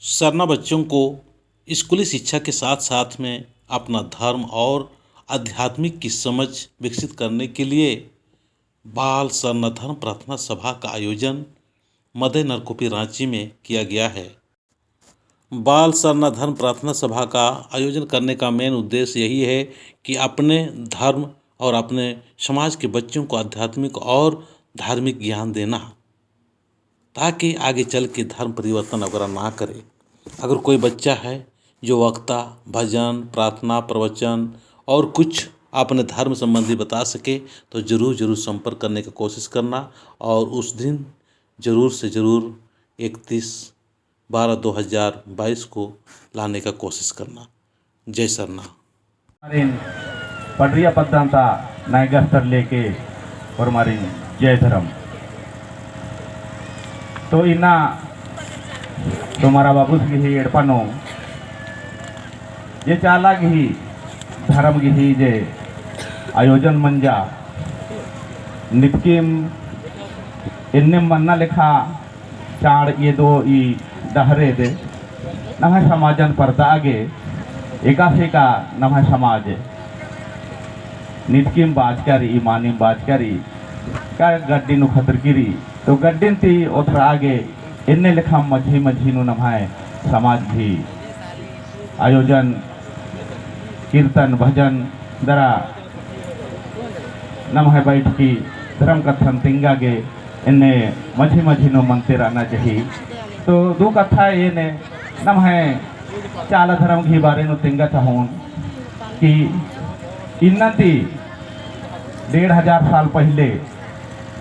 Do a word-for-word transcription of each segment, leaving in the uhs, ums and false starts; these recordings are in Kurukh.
सरना बच्चों को स्कूली शिक्षा के साथ-साथ में अपना धर्म और आध्यात्मिक की समझ विकसित करने के लिए बाल सरना धर्म प्रार्थना सभा का आयोजन मदई नरकोपी रांची में किया गया है। बाल सरना धर्म प्रार्थना सभा का आयोजन करने का main उद्देश्य यही है कि अपने धर्म और अपने समाज के बच्चों को आध्यात्मिक और धार्मिक ज्ञान देना, ताकि आगे चल के धर्म परिवर्तन वगैरह ना करे। अगर कोई बच्चा है जो वक्ता, भजन, प्रार्थना, प्रवचन और कुछ अपने धर्म संबंधी बता सके, तो जरूर, जरूर संपर्क करने का कोशिश करना और उस दिन जरूर से जरूर इकतीस बारह दो हज़ार बाईस को लाने का कोशिश करना। जय सरना। हमारिन पडरिया पद्दा ता नैगस्तर लेके और हमारिन जय धर्म। तो इन्ना तो हमारा बाबूस गही एड़पा नू जे चाला गही धर्म गही जे आयोजन मंजा नितकिम एन्ने मन्ना लेखा चाड़ एदो ई डहरे दे नम्है समाजन परदआ गे एकासे का नम्है समाज नितकिम बाचका रई, मानिम बाचका रई, का गड्डी नू खतरकी रई, तो गड्डिन ती ओथरआ गे एन्ने लेखा मझी मझी नू नम्है समाज भी आयोजन, कीर्तन, भजन दरा नम्है बैठकी धर्म कत्थन तिंगा गे एन्ने मझी मझी नू मनते रहना चाही। तो दू कत्था एन्ने नम्है चाला धर्म गही बारे नू तिंगा चाहोन कि इन्ना ती डेढ़ हजार साल पहिले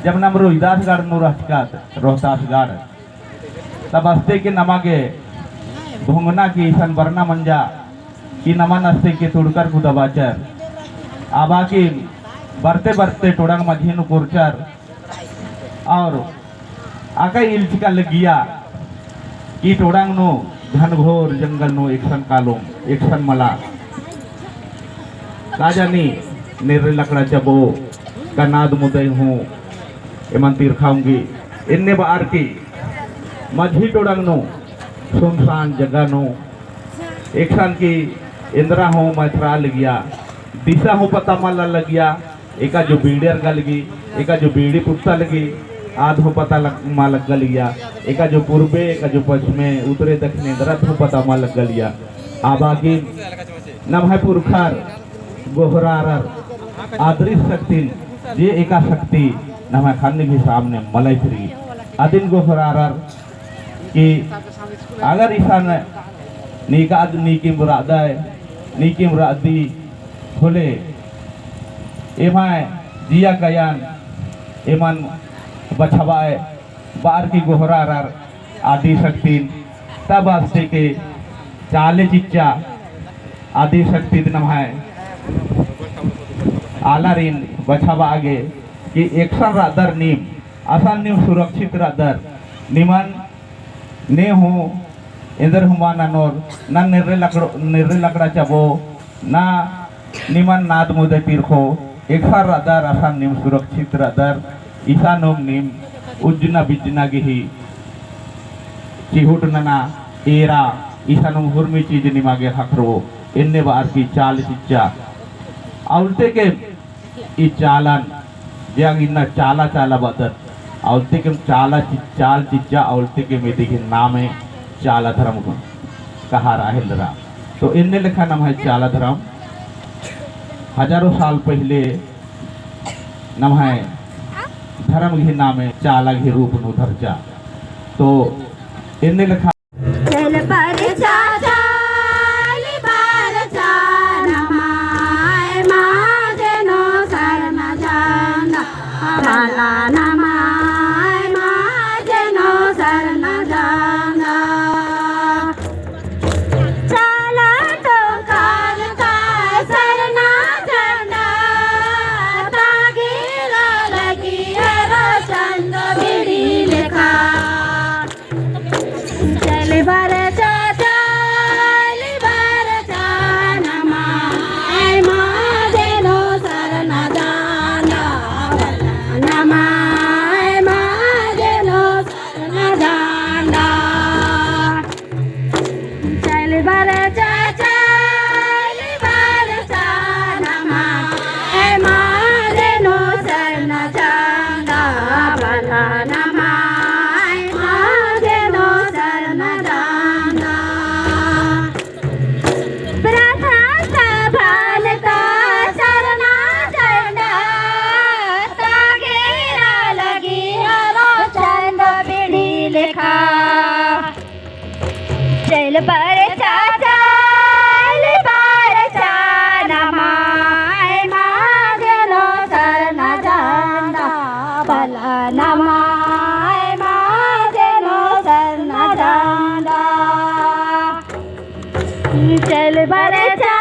जब नम रोहिदासगढ़ नू रहचकत, रोहतासगढ़, तब अस्ते के नमा गे भोंगना की इसन बरना मंजा कि नमन अस्ते के तुड़कर कुदाबाचर। आबा की बरते बरते टोड़ंग मझी नू कोरचर और आका इल्चका लगिया कि टोड़ंग नू घनघोर जंगल नू एकसन कालोम, एकसन मला। का जानी नेर्रे लकड़ा चबो का नाद मुदई हूँ एमन तीरखा ओंगी। एन्ने बअर की मझी टोड़ंग नू सुनसान जगह नू एकसन की एन्दरा हूँ मैथरा लगिया, दिसा हूँ पता मला लगिया, एका जो बीड़ी अरगा लगी, एका जो बीड़ी पुट्टा लगी, आद हूँ पता लग-, मा लग्गा लगिया, एका जो पूर्बे, एका जो पश्चिमे, उत्तरे, दक्षिणे, एन्दरा हूँ पता मा लग्गा लगिया। आबा की नम्है पुरखर गोहरारर अदृश्य शक्तिन, जे एका शक्ति नम्है ख़न्न गही सामने मलइत रई, अदिन गोहरारर कि अगर इसन नीका अद-, नीकिम रअदय, नीकिम रअदी होले, एम्है जिया कयान एमन बछाबअय बअर की गोहरारर आदि शक्तिन, तब अस्ते के चाले चिच्चा आदि शक्तिन नम्है आलारिन बछाबआ गे कि एकसन रअदर नीम, असन नीम सुरक्षित रअदर, निमन ने हूँ एन्देर हूँ मा ननोर, ना नेर्रे लकड़-, नेर्रे लकड़ा चबो, ना निमन नाद मुदई तीरखो, एकसन रअदर असन नीम सुरक्षित रअदर, इसानुम नीम उज्जना बिज्जना गही चिहुट नना एरा, इसानुम हुरमी चीज निमा गे ख़क्खरो, एन्ने बअर की चाल चिच्चा। अउलते के ई चालन, जे अग इन्ना चाला चाला बअदत, अउलते के चाला चि-, चाल चिच्चा, अउलते के मेदे गही नामे चाला धर्म कहारआ हेलरा। तो एन्ने लेखा नम्है चाला धर्म हजारों साल पहिले नम्है धर्म गही नामे चाला गही रूप नू धरचा। तो एन्ने लेखा चल बरचा, चल बरचा, नम्है माजेनो सरना झंडा, मला नम्है माजेनो सरना झंडा। चाला टोंका का सरना झंडा, तागिरा लगी हरो चंद बीड़ी लेखा। चल बरचा, चल बरचा, नम्है माजेनो सरना झंडा, नम्है माजेनो सरना झंडा। बरचा चैल बरचा नमा, एमा देनो सरना झंडा, बला नमा, एमा देनो सरना झंडा। प्रथम सभान ता सरना झंडा, तागेरा लगी हरो चंद बिड़ी लेखा। चैल बरचा, चैल बरचा नमा, एमा देनो सरना झंडा, बला नमा, एमा देनो सरना झंडा। चैल बरचा,